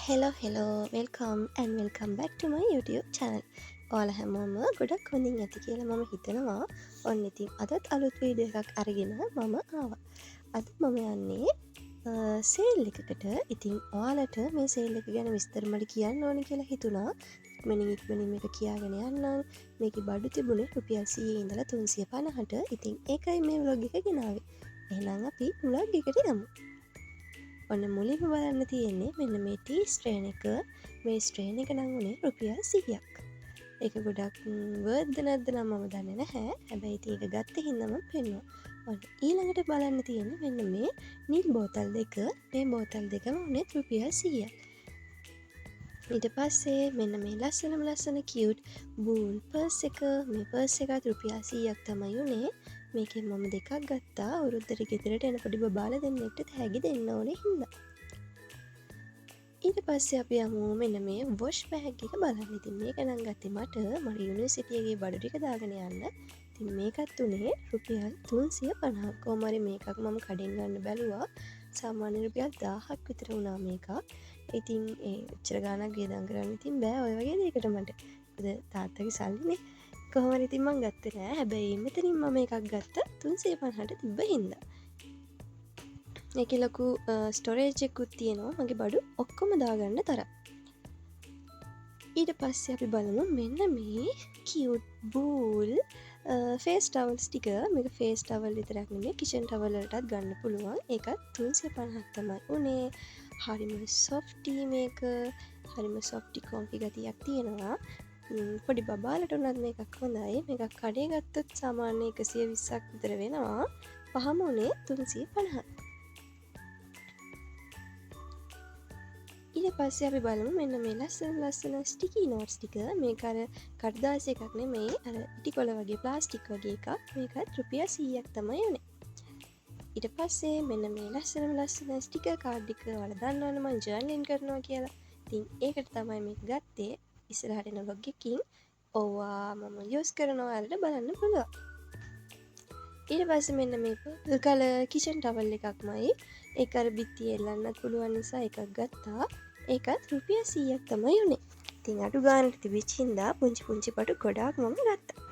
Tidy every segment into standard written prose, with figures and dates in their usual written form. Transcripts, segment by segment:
Hello hello, welcome and welcome back to my YouTube channel. ඔයාලා හැමෝම ගොඩක් හොඳින් ඇති කියලා මම හිතනවා. ඔන්න ඉතින් අදත් අලුත් වීඩියෝ එකක් අරගෙන මම ආවා. අද මම යන්නේ සේල් එකකට. ඉතින් ඔයාලට මේ සේල් එක ගැන විස්තර මට කියන්න ඕනේ කියලා හිතුණා. ඉක්මනින් ඉක්මනින් මේක කියාගෙන යන්නම්. මේකේ බඩු තිබුණේ රුපියල් 100 ඉඳලා 350ට. ඉතින් ඒකයි මේ ව්ලොග් එක ගෙනාවේ. එහෙනම් අපි ව්ලොග් එකට යමු. ඔන්න මුලින්ම බලන්න තියෙන්නේ මෙන්න මේ ටී ස්ට්‍රේන් එක. මේ ස්ට්‍රේන් එක නම් උනේ රුපියල් 100ක්. ඒක ගොඩක් වර්ත්ද නැද්ද නම් මම දන්නේ නැහැ. හැබැයි ඉතින් ඒක ගත්ත හින්දා මම පෙන්නුවා. ඔන්න ඊළඟට බලන්න තියෙන්නේ මෙන්න මේ නිල් බෝතල් දෙක. මේ බෝතල් දෙකම උනේ රුපියල් 100ක්. ඊට පස්සේ මෙන්න මේ ලස්සනම ලස්සන කියුට් බූල් පර්ස් එක. මේ පර්ස් එකත් රුපියල් 100ක් තමයි උනේ. මේකෙන් මම දෙකක් ගත්තා. අවුරුද්දට ගෙදරට එන පොඩි බබාලා දෙන්නෙක්ට තෑගි දෙන්න ඕනේ හින්දා. ඊට පස්සේ අපි යමු මෙන්න මේ වොෂ් බෑග් එක බලන්න. ඉතින් මේක නම් ගත්තේ මට යුනිවර්සිටි එකේ බඩු ටික දාගෙන යන්න. ඉතින් මේකත් උනේ රුපියල් 350ක්. කොහොම හරි මේකක් මම කඩෙන් ගන්න බැලුවා. සාමාන්‍ය රුපියල් 1000ක් විතර වුණා මේකක්. ඉතින් ඒ එච්චර ගාණක් වියදම් කරන්න ඉතින් බෑ ඔය වගේ දෙයකට මට. මොකද තාත්තගේ සල්ලිනේ. කොහොම හරි ඉතින් මං ගත්තේ නෑ. හැබැයි මෙතනින් මම එකක් ගත්තා 350ට තිබ්බ හින්දා. ඒකේ ලොකු ස්ටෝරේජ් එකකුත් තියෙනවා මගේ බඩු ඔක්කොම දාගන්න තරම්. ඊට පස්සේ අපි බලමු මෙන්න මේ කියුට් බූල් ෆේස් ටවල්ස් ටික. මේක ෆේස් ටවල් විතරක් නෙමෙයි කිචන් ටවල් වලටත් ගන්න පුළුවන්. ඒකත් 350ක් තමයි උනේ. හරිම සොෆ්ටි මේක. හරිම සොෆ්ටි කොම්ෆි ගතියක් තියෙනවා. පොඩි බබාලට උනත් මේකක් හොඳයි. මේකක් කඩේ ගත්තොත් සාමාන්‍ය 120ක් විතර වෙනවා. පහම උනේ 350. ඊට පස්සේ අපි බලමු මෙන්න මේ ලස්සන ලස්සන ස්ටිකි නෝට්ස් ටික. මේක අර කඩදාසි එකක් නෙමෙයි, අර ඉටි කොළ වගේ ප්ලාස්ටික් වගේ එකක්. මේකත් රුපියල් 100ක් තමයි උනේ. ඊට පස්සේ මෙන්න මේ ලස්සනම ලස්සන ස්ටිකර් කාඩ් එක ඔයාලා දන්නවනේ මං ජර්නලින් කරනවා කියලා. ඉතින් ඒකට තමයි මේක ගත්තේ. ඉස්සරහට එන ව්ලොග් එකකින් ඕවා මම යූස් කරනවා ඔයාලට බලන්න පුළුවන්. ඊට පස්සේ මෙන්න මේ පර්පල් කලර් කිචන් ටවල් එකක්මයි. ඒක අර බිත්තියේ එල්ලන්නත් පුළුවන් නිසා එකක් ගත්තා. ඒකත් රුපියල් 100ක් තමයි උනේ. ඉතින් අඩු ගානට තිබිච්ච හින්දා පුංචි පුංචි බඩු ගොඩාක් මම ගත්තා.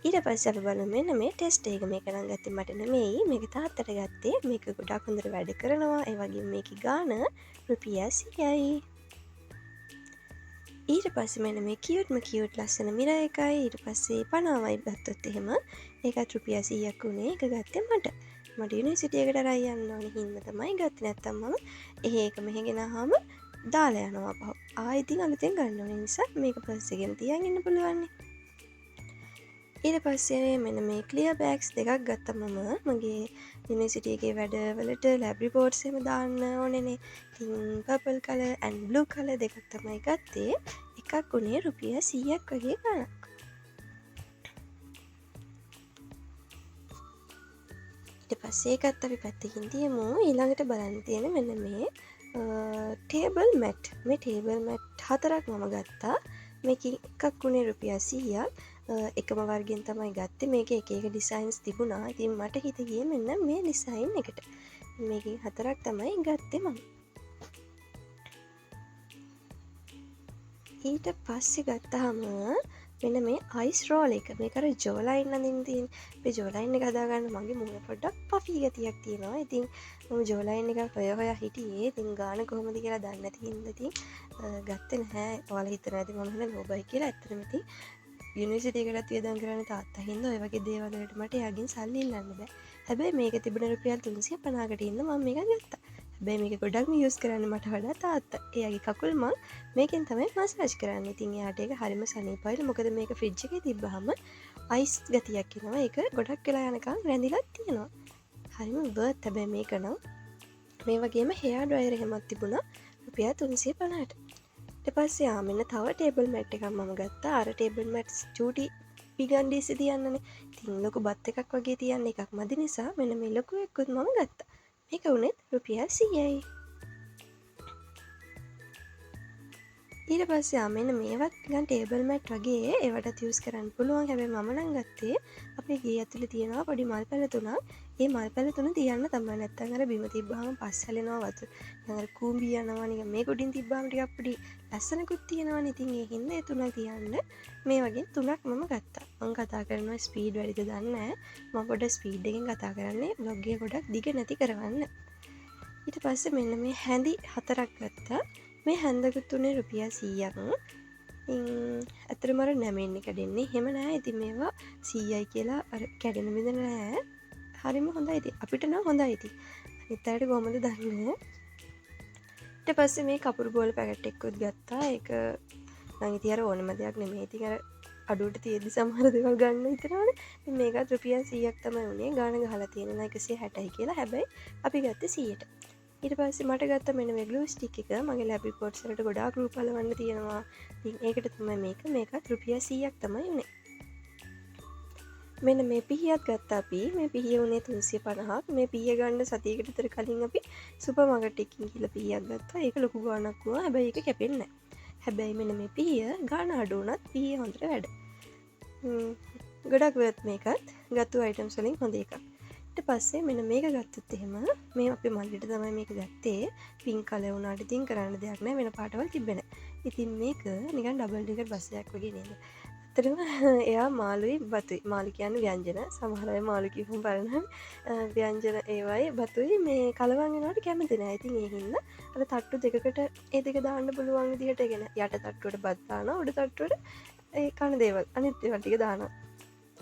ඊට පස්සේ අපි බලමු මෙන්න මේ ටෙස්ට් එක. මේක නම් ගත්තේ මට නෙමෙයි, මේක තාත්තට ගත්තේ. මේක ගොඩාක් හොඳට වැඩ කරනවා. ඒ වගේම මේකේ ගාන රුපියල් 100යි. ඊට පස්සේ මෙන්න මේ කියුට්ම කියුට් ලස්සන මිරර් එකයි. ඊට පස්සේ පනාවයි ගත්තොත් එහෙම ඒකත් රුපියල් 100ක් වුණේ. ඒක ගත්තේ මට. මට යුනිවර්සිටි එකට අරන් යන්න ඕනේ හින්දා තමයි ගත්තේ. නැත්තම් මම එහෙ එක මෙහෙ ගෙනාම දාලා යනවා පහු. ආයෙ ඉතින් අලුතෙන් ගන්න ඕනේ නිසා මේක පර්ස් එකේම තියන් ඉන්න පුළුවන්නේ. ඊට පස්සේ මෙන්න මේ ක්ලියර් බෑග්ස් දෙකක් ගත්තා මම. මගේ යුනිවර්සිටි එකේ වැඩවලට ලැබ් රිපෝට්ස් එහෙම දාන්න ඕනේනේ. ඉතින් purple colour and blue colour දෙකක් තමයි ගත්තේ. එකක් උනේ රුපියල් 100ක් වගේ ගාණක්. ඊට පස්සේ ඒකත් අපි පැත්තකින් තියමු. ඊළඟට බලන්න තියෙන මෙන්න මේ ටේබල් මැට්. මේ ටේබල් මැට් හතරක් මම ගත්තා. මේකෙන් එකක් උනේ රුපියල් 100ක්. එකම වර්ගයෙන් තමයි ගත්තේ. මේකේ එක එක ඩිසයින්ස් තිබුණා. ඉතින් මට හිත ගියේ මෙන්න මේ ඩිසයින් එකට. මේකෙන් හතරක් තමයි ගත්තේ මම. ඊට පස්සේ ගත්තාම මෙන්න මේ අයිස් රෝල් එක. මේක අර ජෝ ලයින් අඳින්න තියෙන. මේ ජෝ ලයින් එක හදාගන්න මගේ මූණ පොඩ්ඩක් පෆී ගතියක් තියෙනවා. ඉතින් මම ජෝ ලයින් එකක් හොය හොයා හිටියේ. ඉතින් ගාන කොහොමද කියලා දන්නේ නැති හින්දා ඉතින් ගත්තේ නැහැ. ඔයාලා හිතනවා ඇති මම එහෙම ලෝභයි කියලා. ඇත්තටම ඉතින් යුනිවර්සිටි එකටත් වියදම් කරන්නේ තාත්තා හින්දා ඔය වගේ දේවල් වලට මට එයාගෙන් සල්ලි ඉල්ලන්න බෑ. හැබැයි මේක තිබුණ රුපියල් 350කට හින්දා මම මේක ගත්තා. හැබැයි මේක ගොඩක්ම යූස් කරන්නේ මට වඩා තාත්තා. එයාගේ කකුල් මං මේකෙන් තමයි මසාජ් කරන්නේ. ඉතින් එයාට ඒක හරිම සනීපයිලු. මොකද මේක ෆ්‍රිජ් එකේ තිබ්බහම අයිස් ගතියක් එනවා. ඒක ගොඩක් වෙලා යනකම් රැඳිලා තියෙනවා. හරිම වර්ත් හැබැයි මේක නම්. මේ වගේම හෙයාර් ඩ්‍රයර් එහෙමත් තිබුණා රුපියල් 350ට. ඊට පස්සේ මෙන්න තව ටේබල් මැට් එකක් මම ගත්තා. අර ටේබල් මැට්ස් චූටි පිගන් ඩීසි තියන්නනේ. ඉතින් ලොකු බත් එකක් වගේ තියන්න එකක් මදි නිසා මෙන්න මේ ලොකු එකකුත් මම ගත්තා. මේක වුණෙත් රුපියල් 100යි. ඊට පස්සේ ආ මෙන්න මේවත් නිකන් ටේබල් මැට් වගේ ඒවටත් යූස් කරන්න පුළුවන්. හැබැයි මම නම් ගත්තේ අපේ ගේ ඇතුලේ තියෙනවා පොඩි මල් පැල තුනක්. ඒ මල් පැල තුන තියන්න තමයි. නැත්තම් අර බිම තිබ්බහම පස් හැලෙනවා වතුර. නිකන් අර කූඹි යනවා නිකන් මේක උඩින් තිබ්බහම ටිකක් පොඩි ලස්සනකුත් තියෙනවනේ. ඉතින් ඒ හින්දා ඒ තුන තියන්න මේ වගේ තුනක් මම ගත්තා. මං කතා කරනවා ස්පීඩ් වැඩිද දන්නේ නෑ. මම පොඩ්ඩක් ස්පීඩ් එකෙන් කතා කරන්නේ ව්ලොග් එක ගොඩක් දිග නැති කරවන්න. ඊට පස්සේ මෙන්න මේ හැඳි හතරක් ගත්තා. මේ හැන්දකුත් උනේ රුපියල් 100ක්. ඉතින් ඇත්තටම අර නැමෙන්නේ කැඩෙන්නේ එහෙම නෑ. ඉතින් මේවා 100යි කියලා අර කැඩෙන බිඳෙන නෑ. හරිම හොඳයි ඉතින්. අපිට නම් හොඳයි ඉතින්. අනිත් අයට කොහොමද දන්නේ නෑ. ඊට පස්සේ මේ කපුරු බෝල පැකට් එකකුත් ගත්තා. ඒක නම් ඉතින් අර ඕනම දෙයක් නෙමෙයි. ඉතින් අර අඩුවට තියෙද්දි සමහර දේවල් ගන්න හිතෙනවනේ. ඉතින් මේකත් රුපියල් 100ක් තමයි උනේ. ගාන ගහලා තියෙන නම් 160යි කියලා. හැබැයි අපි ගත්තේ 100ට. ඊට පස්සේ මට ගත්ත මෙන්න මේ ග්ලූ ස්ටික් එක. මගේ ලැබ් රිපෝට්ස් වලට ගොඩාක් ග්ලූ පලවන්න තියෙනවා. ඉතින් ඒකට තමයි මේක. මේකත් රුපියල් 100ක් තමයි උනේ. මෙන්න මේ පිහියත් ගත්තා අපි. මේ පිහිය උනේ 350ක්. මේ පිහිය ගන්න සතියකට විතර කලින් අපි සුපර් මාකට් එකකින් ගිහලා පිහියක් ගත්තා. ඒක ලොකු ගාණක් වුණා. හැබැයි ඒක කැපෙන්නේ නැහැ. හැබැයි මෙන්න මේ පිහිය ගාණ අඩු වුණත් පිහිය හොඳට වැඩ. ගොඩක් වර්ත් මේකත්. ගත්තු අයිටම්ස් වලින් හොඳ එකක්. ඊට පස්සේ මෙන්න මේක ගත්තොත් එහෙම මේ අපේ මල්ලිට තමයි මේක ගත්තේ. පින්ක් කලර් වුණාට ඉතින් කරන්න දෙයක් නෑ, වෙන පාටවල් තිබ්බේ නෑ. ඉතින් මේක නිකන් ඩබල් ඩෙකර් බස් එකක් වගේ නේද? ඇත්තටම එයා මාළුයි බතුයි. මාළු කියන්නේ ව්‍යංජන. සමහර අය මාළු කියපුවම බලනවා. ව්‍යංජන ඒවයි බතුයි මේ කලවම් වෙනවට කැමති නෑ. ඉතින් ඒ හින්දා අර තට්ටු දෙකකට ඒ දෙක දාන්න පුළුවන් විදිහට, ඒ කියන්නේ යට තට්ටුවට බත් දානවා, උඩ තට්ටුවට ඒ කන දේවල් අනිත් ඒවා ටික දානවා.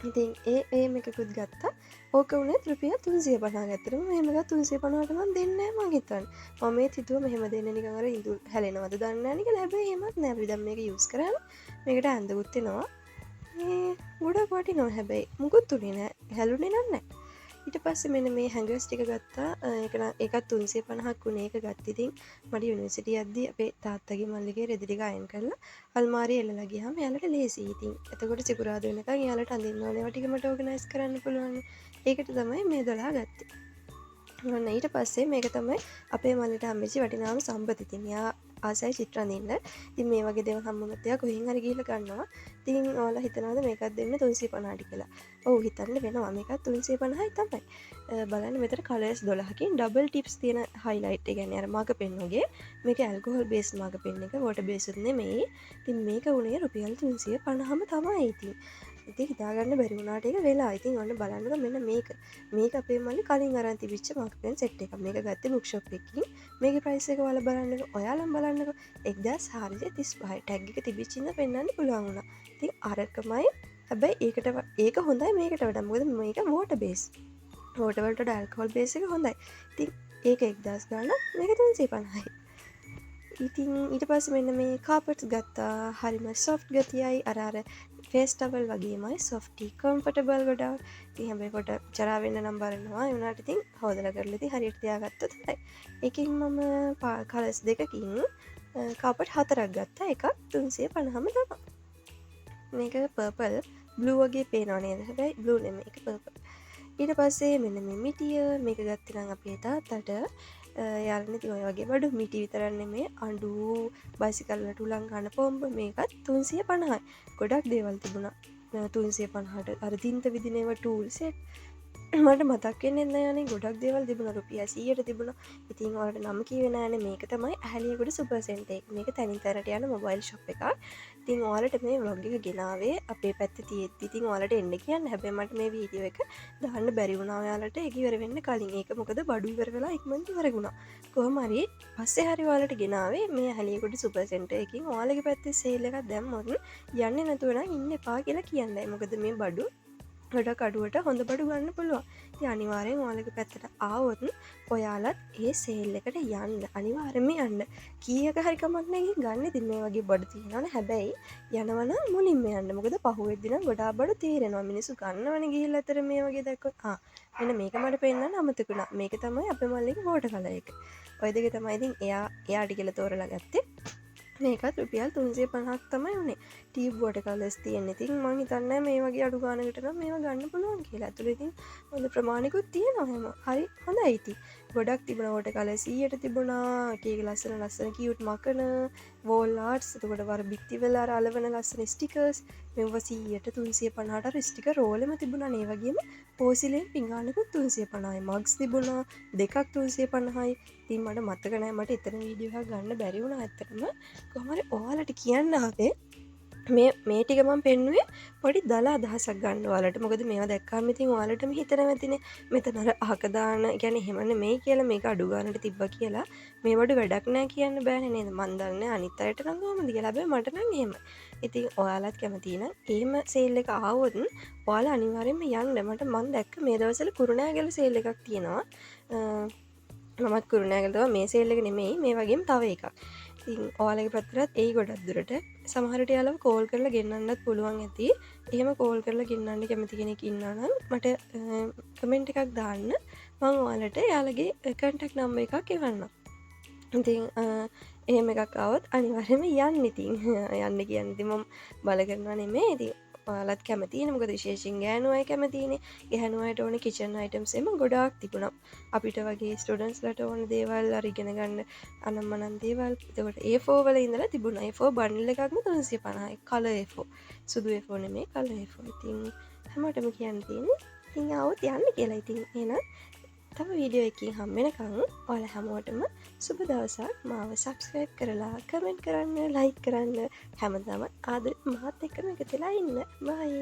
ඉතින් ඒ මේකකුත් ගත්තා. ඕක වුණේ රුපියල් 350ක්. ඇත්තටම මෙහෙම ගත්ත 350ට මං දෙන්නේ නෑ මං හිතන්නේ. මම ඒත් හිතුවා මෙහෙම දෙන්න නිකන් අර ඉඳුල් හැලෙනවද දන්නේ නෑ නේ කියලා. හැබැයි එහෙමත් නෑ. අපි දැන් මේක යූස් කරාම මේකට ඇඳකුත් එනවා. මේ ගොඩක් වටිනවා. හැබැයි මුකුත් උනේ නෑ. හැලුනේ නම් නෑ. ඊට පස්සේ මෙන්න මේ හැංගර්ස් ටික ගත්තා. ඒක නම් ඒකත් 350ක් වුණේ. ඒක ගත්ත ඉතින් මට යුනිවර්සිටි යද්දි අපේ තාත්තගේ මල්ලිගේ රෙදි ටික අයන් කරලා අල්මාරියේ එල්ලලා ගියාම එයාලට ලේසියි. ඉතින් එතකොට සිකුරාදා වෙනකන් එයාලට අඳින්න ඕන ඒවා ටික මට ඕගනයිස් කරන්න පුළුවන්. ඒකට තමයි මේ 12 ගත්තේ. ඔන්න ඊට පස්සේ මේක තමයි අපේ මල්ලිට හම්බෙච්ච වටිනාම සම්පත. ඉතින් එයා ආසයි චිත්‍ර අඳින්න. ඉතින් මේ වගේ දේවල් හම්බුනොත් එයා කොහෙන් හරි ගිහිල්ලා ගන්නවා. ඉතින් ඔයාලා හිතනවාද මේකත් දෙන්න 350ට කියලා? ඔව් හිතන්න වෙනවා. මේකත් 350යි තමයි. බලන්න මෙතන කලර්ස් 12කින් ඩබල් ටිප්ස් තියෙන හයිලයිට්. ඒ කියන්නේ අර මාකර් පෙන් වගේ. මේක ඇල්කොහොල් බේස් මාකර් පෙන් එක, වෝටර් බේස් උත් නෙමෙයි. ඉතින් මේක වුණේ රුපියල් 350ම තමයි. ඉතින් හිතාගන්න බැරි වුණාට ඒක වෙලා. ඉතින් ඔන්න බලන්නකෝ මෙන්න මේක. මේක අපේ මල්ලි කලින් අරන් තිබිච්ච මාකර් පෙන් සෙට් එකක්. මේක ගත්තේ බුක් ෂොප් එකකින්. මේකේ ප්‍රයිස් එක ඔයාලා බලන්නකෝ. ඔයාලම බලන්නකෝ. 1435යි. ටැග් එක තිබිච්ච ඉඳ පෙන්වන්න පුළුවන් වුණා. ඉතින් අරකමයි. හැබැයි ඒක හොඳයි මේකට වඩා. මොකද මේක වෝටර් බේස්. වෝටර් වලට වඩා ඇල්කොහොල් බේස් එක හොඳයි. ඉතින් ඒක 1000 ගාණක්, මේක 350යි. ඉතින් ඊට පස්සේ මෙන්න මේ කාපට්ස් ගත්තා. හරිම සොෆ්ට් ගතියයි. අර ෆේස් ටවල් වගේමයි සොෆ්ටි කම්ෆර්ටබල් ගොඩාක්. ඉතින් හැබැයි පොඩ ජරා වෙන්න නම් බලනවා. ඒ වුණාට ඉතින් හොදලා කරලා ඉතින් හරියට තියාගත්තොත් හොඳයි. ඒකෙන් මම කලර්ස් දෙකකින් කාපට් හතරක් ගත්තා. එකක් 350ම තමයි. මේක පර්පල් බ්ලූ වගේ පේනවා නේද? හැබැයි බ්ලූ නෙමෙයි, ඒක පර්පල්. ඊට පස්සේ මෙන්න මේ මිටිය මේක ගත්තේ නම් අපේ තාත්තට. යාළුවනේ ඉතින් ඔය වගේ බඩු මිටි විතරක් නෙමෙයි, අඬු, බයිසිකල් වලට උලන් ගන්න පොම්බ මේකත් 350යි. ගොඩක් දේවල් තිබුණා. 350ට අර තින්ත විදින ඒවා ටූල් සෙට්. මට මතක් වෙන්නේ නෑ අනේ ගොඩක් දේවල් තිබුණා. රුපියල් 100ට තිබුණා. ඉතින් ඔයාලට නම කිව්වේ නෑනේ. මේක තමයි ඇහැලියගොඩ සුපර් සෙන්ටර් එක. මේක තැනින් තැනට යන මොබයිල් ෂොප් එකක්. ඉතින් ඔයාලට මේ ව්ලොග් එක ගෙනාවේ අපේ පැත්තේ තියෙද්දි. ඉතින් ඔයාලට එන්න කියන්න. හැබැයි මට මේ වීඩියෝ එක දාන්න බැරි වුණා ඔයාලට ඒක ඉවර වෙන්න කලින්. ඒක මොකද බඩු ඉවර වෙලා ඉක්මනට ඉවර වුණා. කොහොම හරි පස්සේ හරි ඔයාලට ගෙනාවේ මේ ඇහැලියගොඩ සුපර් සෙන්ටර් එකකින්. ඔයාලගේ පැත්තේ සේල් එකක් දැම්මොත් යන්නේ නැතුව නම් ඉන්න එපා කියලා කියන්නයි. මොකද මේ බඩු ගොඩක් අඩුවට හොඳ බඩු ගන්න පුළුවන්. ඉතින් අනිවාර්යෙන් ඔයාලගේ පැත්තට ආවොත් ඔයාලත් ඒ සේල් එකට යන්න. අනිවාර්යෙන්ම යන්න. කීයක හරි කමක් නෑ ගිහින් ගන්න. ඉතින් මේ වගේ බඩු තියෙනවනේ. හැබැයි යනවනම් මුලින්ම යන්න. මොකද පහුවෙද්දි නම් ගොඩාක් බඩු තේරෙනවා. මිනිස්සු ගන්නවනේ ගිහිල්ලා අතර මේ වගේ දැක්කොත්. මෙන්න මේක මට පෙන්නන්න අමතක වුණා. මේක තමයි අපේ මල්ලිගේ වෝටර් කලර් එක. ඔය දෙක තමයි ඉතින් එයාට කියලා තෝරලා ගත්තේ. මේකත් රුපියල් 350ක් තමයි උනේ. ටියුබ් වෝටර් කලර්ස් තියෙන. ඉතින් මං හිතන්නේ මේ වගේ අඩු ගානකට නම් මේවා ගන්න පුළුවන් කියලා. ඇතුළේ ඉතින් හොඳ ප්‍රමාණිකුත් තියෙනවා හැම. හරි හොඳයි ඉතින්. ගොඩක් තිබුණා වෝටර් කලර් 100ට තිබුණා. එක එක ලස්සන ලස්සන කියුට් මකන, වෝල් ආර්ට්ස්, එතකොට වර බිත්ති වල අර අලවන ලස්සන ස්ටිකර්ස්. මෙව්වා 100ට 350ට අර ස්ටිකර් රෝලෙම තිබුණා නේ. ඒ වගේම පෝසිලෙන් පිඟානකුත් 350යි. මග්ස් තිබුණා දෙකක් 350යි. ඉතින් මට මතක නෑ, මට එතන වීඩියෝ එකක් ගන්න බැරි වුණා ඇත්තටම. කොහොම හරි ඔයාලට කියන්න ආවේ මේ මේ ටික මම පෙන්නුවේ පොඩි දල අදහසක් ගන්න ඔයාලට. මොකද මේවා දැක්කම ඉතින් ඔයාලටම හිතෙනවා ඇතිනේ මෙතන අර අහක දාන, ඒ කියන්නේ එහෙම නෙමෙයි කියලා, මේක අඩු ගානට තිබ්බා කියලා මේවට වැඩක් නෑ කියන්න බෑනේ නේද? මන් දන්නේ අනිත් අයට නම් කොහොමද කියලා. හැබැයි මට නම් එහෙම. ඉතින් ඔයාලත් කැමති නම් එහෙම සේල් එක ආවොත් ඔයාලා අනිවාර්යයෙන්ම යන්න. මං දැක්ක මේ දවස්වල කුරුණෑගල සේල් එකක් තියෙනවා. මමත් කුරුණෑගල තමයි, මේ සේල් එක නෙමෙයි, මේ වගේම තව එකක්. ඉතින් ඔයාලගේ පැත්තටත් එයි ගොඩක් දුරට. සමහර විට එයාලව කෝල් කරලා ගෙන්නන්නත් පුළුවන් ඇති. එහෙම කෝල් කරලා ගෙන්නන්න කැමති කෙනෙක් ඉන්නවා නම් මට කමෙන්ට් එකක් දාන්න. මං ඔයාලට එයාලගේ කන්ටැක්ට් නම්බර් එකක් එවන්නම්. ඉතින් එහෙම එකක් ආවොත් අනිවාර්යයෙන්ම යන්න ඉතින්. යන්න කියන්නේ ඉතින් මම බල කරනවා නෙමෙයි. ඉතින් ඔයාලත් කැමතිනේ. මොකද විශේෂයෙන් ගෑනු අය කැමතිනේ. ගැහැණු අයට ඕන කිචන් අයිටම්ස් එහෙම ගොඩාක් තිබුණා. අපිට වගේ ස්ටුඩන්ට්ස්ලට ඕන දේවල් අර ඉගෙන ගන්න අනම්මනම් දේවල්. එතකොට A4 වල ඉඳලා තිබුණා. A4 bundle එකක්ම 350යි. Colour A4. සුදු A4 නෙමෙයි, කලර් A4. ඉතින් හැමෝටම කියන්න තියෙන්නේ ඉතින් ආවොත් යන්න කියලා. ඉතින් එහෙනම් තව වීඩියෝ එකකින් හම් වෙනකන් ඔයාලා හැමෝටම සුබ දවසක්. මාව සබ්ස්ක්‍රයිබ් කරලා කමෙන්ට් කරන්න, ලයික් කරන්න, හැමදාම ආදරේ මාත් එක්කම එකතු වෙලා ඉන්න. බයි.